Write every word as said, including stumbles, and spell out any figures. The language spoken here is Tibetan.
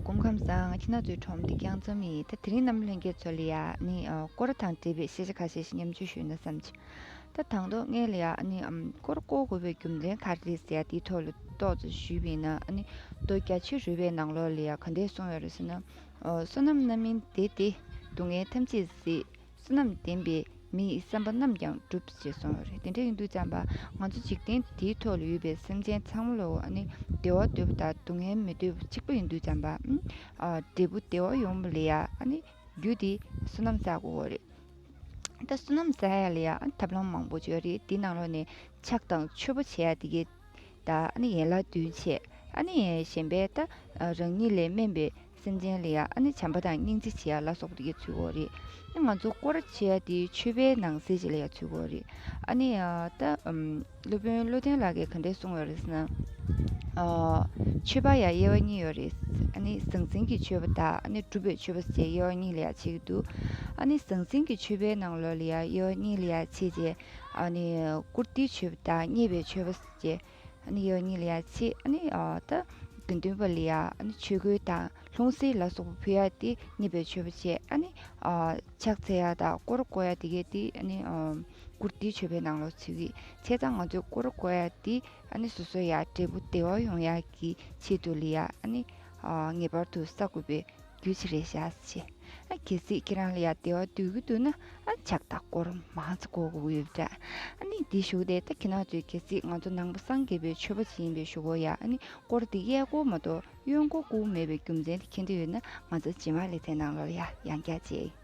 སྐུ་ཁམས་བཟང་། ཁྱེད་རྣམ་ཚོའི་ཁྲོམ་འདི་རྒྱང་འཚམ་ཡིན། ད་དེ་རིང་ནམ་ལྷན་རྒྱས་ཚོ་ལ་ཡ་ནི་ཨ་སྐོར་དང་འབྲེལ་བའི་ཤེས་བྱ་ཁ་ཤས་ཤིག་མཉམ་སྤྱོད་ཞུས་ན་བསམ་གྱི། ད་དང་ཐོག་ངས་ལ་ཡ་ནི་ཨམ་སྐོར་སྐོར་དགོས་པའི་རྒྱུ་མཚན་ག་རེ་རེད་ཟེར་ཡ་དེའི་ཐོག་ལ་ཏོག་ཙམ་ཞུས་པ་ཡིན་ན། ཨ་ནི་མདོ་རྒྱ་ཆེར་རོལ་པའི་ནང་ལོགས་ལ་ཡ་ག་འདྲས་གསུངས་ཡོད་རེད་ཟེར་ན། ཨོ། བསོད་ནམས་རྣམ་སྨིན་དེ་སྟེ། སྡུག་བསྔལ་ཐམས་ཅད་སེལ། བསོད་ནམས་ལྡན་པའི་མི་ཡི་བསམ་པ་རྣམས་ཀྱང་འགྲུབ་ཅེས་གསུངས་ཡོད་རེད། དེ་འདྲ་ཡིན་དུས་ཙམ་པ་ང་ཚོ་འཇིག་རྟེན་འདིའི་ཐོག་ལ་ཡོད་པའི་སེམས་ཅན་ཚང་མ་ལོ་ཨ་ནི་བདེ་བ་འདོད་པ་དང་སྡུག་བསྔལ་མི་འདོད་པ་གཅིག་པ་ཡིན་དུས་ཙམ་པ། ཨ་འབྲས་བུ་བདེ་བ་ཡོང་བ་ལ་ཡ་ཨ་ནི་རྒྱུ་དེ་བསོད་ནམས་བསགས་དགོས་རེད། ད་བསོད་ནམས་བསགས་ཡ་ལ་ཡ་ཨ་ཐབས་ལམ་མང་པོ་ཅིག་ཡོད་རེད། དེའི་ནང་ལོགས་ནས་ཕྱག་དང་མཆོད་པ་བྱེད་ཡ་དེ་གའི་ད་ཨ་ནི་ཡན་ལག་བདུན་བྱས། ཨ་ནི་གཞན་པའི་ད་རང་ཉིད་ལས་དམན་པའི་སེམས་ཅན་ལ་ཡ་ཨ་ནི་བྱམས་པ་དང་སྙིང་རྗེ་བྱེད་ཡ་ལ་སོགས་པ་དེ་གའི་ཚུལ་འོ་རེད། ཨ་ང་ཚོ་སྐོར་བྱེད་ཡ་དེ་མཆོད་པའི་ནང་གསེས་ཅིག་ལ་ཡ་ཚུལ་འོ་རེད། ཨ་ནི་ད་སློབ་དཔོན་བློ་ལྡན་ལགས་ཀྱིས་ག་འདྲས་གསུངས་ཡོད་རེད་ཟེར་ན། མཆོད་པ་ཡ་དབྱེ་བ་གཉིས་ཡོད་རེད། ཨ་ནི་ཟང་ཟིང་གི་མཆོད་པ་དང་ཨ་ནི་སྒྲུབ་པའི་མཆོད་པ་ཟེར་དབྱེ་བ་གཉིས་ལ་ཡ་ཕྱེ་གི་འདུག་ཨ་ནི་ཟང་ཟིང་གི་མཆོད་པའི་ནང་ལོགས་ལ་ཡ་དབྱེ་བ་གཉིས་ལ་ཡ་ཕྱེ་རྗེས། ཨ་ནི་བཀུར་སྟིའི་མཆོད་པ་དང་མཉེས་པའི་མཆོད་པ་ཟེར། ཨ་ནི་དབྱེ་བ་གཉིས་ལ་ཡ་ཕྱེ། ཨ་ནི་ཨ་ད་དགེ་འདུན་པ་ལ་ཡ་ཨ་ནི་ཆོས་གོས་དང་ལྷུང་བཟེད་ལ་སོགས་པ་ཕུལ་ཡ་དེ་མཉེས་པའི་མཆོད་པ་བྱས། ཨ་ནི་ཨ་ཕྱག་འཚལ་ཡ་དང་སྐོར་བསྐོར་ཡ་དེ་གས་དེ་ཨ་ནི་ཨ་བཀུར་སྟིའི་མཆོད་པའི་ནང་ལོགས་ཚུད་ཀྱི། བྱས་ཙང་ང་ཚོས་སྐོར་བསྐོར་ཡ་དེ་ཨ་ནི་སོ་སོ་ཡ་འབྲས་བུ་བདེ་བ་ཡོང་ཡ་གི་ཆེད་དུ་ལ་ཡ་ཨ་ནི་ཨ་ངེས་པར་དུ་བསགས་དགོས་པའི་རྒྱུ་ཆ་རེད་ཤག་ཅེས། ཨ་གལ་སྲིད་ཁྱེད་རང་ལ་ཡ་བདེ་བ་འདོད་ཀྱི་འདུག་ན་ཨ་ཕྱག་དང་སྐོར་མང་ཙམ་བསྐོར་དགོས་ཀྱི་ཡོད་པ་འདྲ། ཨ་ནི་འདི་ཞུ་དེ་ད་ཁྱེད་རང་ཚོས་གལ་སྲིད་ང་ཚོ་ནང་པ་སངས་རྒྱས་པའི་ཆོས་པ་ཅིག་ཡིན་པའི་ཞུ་སྒོ་ཡ་ཨ་ནི་སྐོར་འདི་གཡས་སྐོར་མ་གཏོགས་གཡོན་སྐོར་བསྐོར་མེད་པའི་རྒྱུ་མཚན་དེ་མཁྱེན་འདོད་ཡོད་ན་ང་ཚོ་རྗེས་མ་ལེ་ཚན་ནང་ལོགས་ལ་ཡ་ཡང་བསྐྱར་མཇལ།